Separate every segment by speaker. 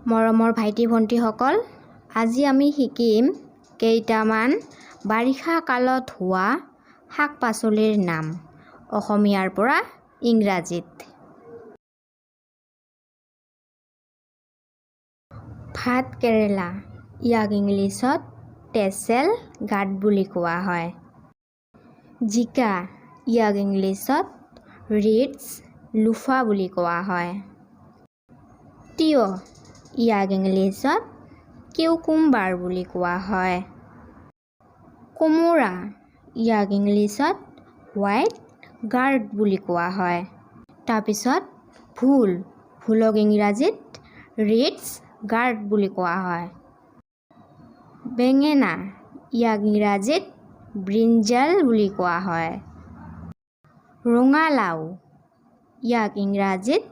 Speaker 1: মৰমৰ ভাইটি ভণ্টিসকল, আজি আমি শিকিম কেইটামান বাৰিষা কালত হোৱা শাক পাচলিৰ নাম অসমীয়াৰ পৰা ইংৰাজীত। ভাত কেৰেলা, ইয়াক ইংলিছত টেচেল গাৰ্ড বুলি কোৱা হয়। জিকা, ইয়াক ইংলিছত ৰিডছ লুফা বুলি কোৱা হয়। তিয়ঁহ, ইয়াক ইংলিছত কিউকুম্বাৰ বুলি কোৱা হয়। কোমোৰা, ইয়াক ইংলিছত হোৱাইট গাৰ্ড বুলি কোৱা হয়। তাৰপিছত ভোল, ভোলক ইংৰাজীত ৰিডছ গাৰ্ড বুলি কোৱা হয়। বেঙেনা, ইয়াক ইংৰাজীত ব্ৰিঞ্জাল বুলি কোৱা হয়। ৰঙালাও, ইয়াক ইংৰাজীত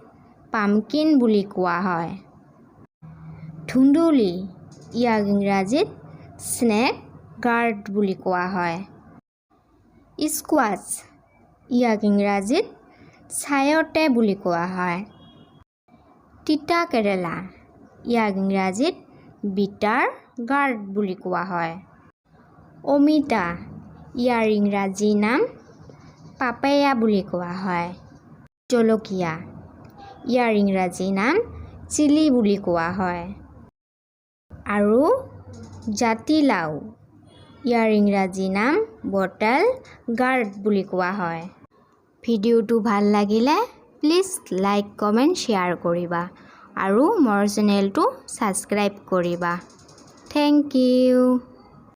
Speaker 1: পামকিন বুলি কোৱা হয়। ধুন্দুলি, ইয়াক ইংৰাজীত স্নেক গাৰ্ড বুলি কোৱা হয়। স্কোৱাচ, ইয়াক ইংৰাজীত চায়টে বুলি কোৱা হয়। তিতা কেৰেলা, ইয়াক ইংৰাজীত বিটাৰ গাৰ্ড বুলি কোৱা হয়। অমিতা, ইয়াৰ ইংৰাজী নাম পাপেয়া বুলি কোৱা হয়। জলকীয়া, ইয়াৰ ইংৰাজী নাম চিলি বুলি কোৱা হয়। আৰু জাতিলাও, ইয়াৰ ইংৰাজী নাম বটল গাৰ্ড বুলি কোৱা হয়। ভিডিঅ'টো ভাল লাগিলে প্লিজ লাইক, কমেণ্ট, শ্বেয়াৰ কৰিবা আৰু মোৰ চেনেলটো ছাবস্ক্ৰাইব কৰিবা। Thank U.